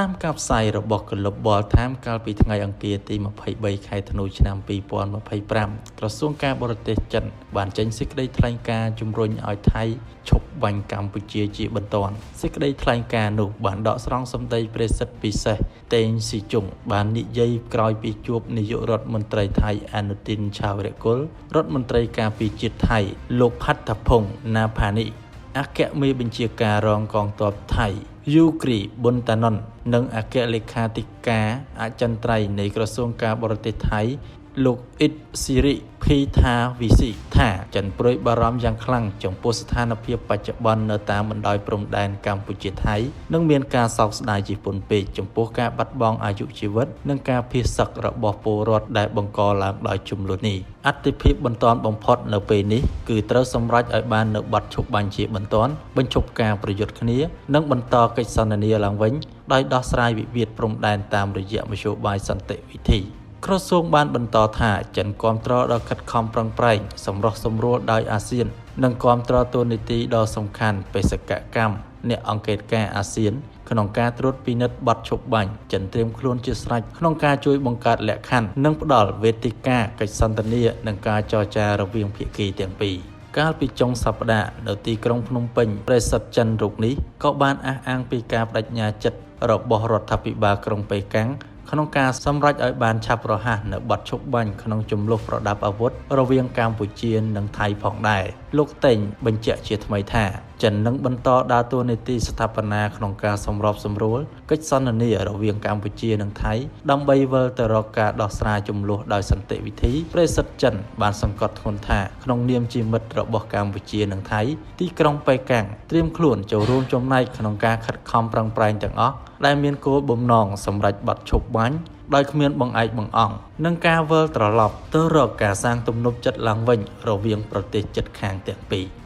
តាមការផ្សាយរបស់ Global Times កាលពីថ្ងៃអង្គារទី23ខែធ្នូឆ្នាំ2025ក្រសួងការបរទេសចិនបានចេញសេចក្តីថ្លែងការណ៍ជំរុញឲ្យថៃឈប់បាញ់កម្ពុជាជាបន្ទាន់សេចក្តីថ្លែងការណ៍នោះបានដកស្រង់សម្ដីប្រេសិតពិសេសតេងស៊ីជុងបាននិយាយក្រោយពីជួបនាយករដ្ឋមន្ត្រីថៃអនុទិនឆាវរគុលរដ្ឋមន្ត្រីការពារជាតិថៃលោកផាត់ថផុងណាផានិអគ្គមេបញ្ជាការរងកងទ័ពថៃយូគ្រីប៊ុនតាណុននិងអគ្គលេខាធិការអចិន្ត្រៃយ៍នៃក្រសួងការបរទេសថៃលោកអ៊ីតស៊ីរិភីថាវិស៊ីថាចិនព្រួយបារម្ភយ៉ាងខ្លាំងចំពោះស្ថានភាពបច្ចុប្បន្ននៅតាមបណ្ដោយព្រំដែនកម្ពុជាថៃនិងមានការសោកស្ដាយជាពន់ពេកចំពោះការបាត់បង់អាយុជីវិតនិងការភៀសសឹករបស់ពលរដ្ឋដែលបង្កឡើងដោយជម្លោះនេះអត្ថិភាពបន្ទាន់បំផុតនៅពេលនេះគឺត្រូវសម្រេចឲ្យបាននូវបទឈប់បាញ់ជាបន្ទាន់បញ្ឈប់ការប្រយុទ្ធគ្នានិងបន្តកិច្ចសន្ទនាឡើងវិញដោយដោះស្រាយវិវាទព្រំដែនតាមរយៈមធ្យោបាយសន្តិវិធីក្រសួងបានបន្តថាចិនគាំទ្រដល់ខិតខំប្រឹងប្រែងសម្រុះសម្រួលដោយអាស៊ាននិងគាំទ្រតួនាទីដ៏សំខាន់បេសកកម្មអ្នកអង្កេតការអាស៊ានក្នុងការត្រួតពិនិត្យបទឈប់បាញ់ចិនត្រៀមខ្លួនជាស្រេចក្នុងការជួយបង្កើតលក្ខខណ្ឌនិងផ្ដល់វេទិកាកិច្ចសន្ទនានិងការចរចារវាងភាគីទាំងពីរកាលពីចុងសប្តាហ៍នៅទីក្រុងភ្នំពេញប្រេសិតចិនរូបនេះក៏បានអះអាងពីការប្តេជ្ញាចិត្តរបស់រដ្ឋាភិបាលក្រុងប៉េកាំងក្នុងការសម្រេចឲ្យបានឆាប់រហ័សនៅបទឈប់បាញ់ក្នុងជម្លោះប្រដាប់អាវុធរវាងកម្ពុជានិងថៃផងដែរលោកតេងបញ្ជាក់ជាថ្មីថាចិននឹងបន្តដើរតួនាទីស្ថាបនាក្នុងការសម្របសម្រួលកិច្ចសន្ទនារវាងកម្ពុជានិងថៃដើម្បីវិលទៅរកការដោះស្រាយជម្លោះដោយសន្តិវិធីប្រេសិតចិនបានសង្កត់ធ្ងន់ថាក្នុងនាមជាមិត្តរបស់កម្ពុជានិងថៃទីក្រុងប៉េកាំងត្រៀមខ្លួនចូលរួមចំណែកក្នុងការខិតខំប្រឹងប្រែងទាំងអស់ដែលមានគោលបំណងសម្រេចបទឈប់បាញ់ដោយគ្មានបង្អែកបង្អង់និងការវិលត្រឡប់ទៅរកការសាងទំនុកចិត្តឡើងវិញរវាងប្រទេសជិតខាងទាំងពីរ។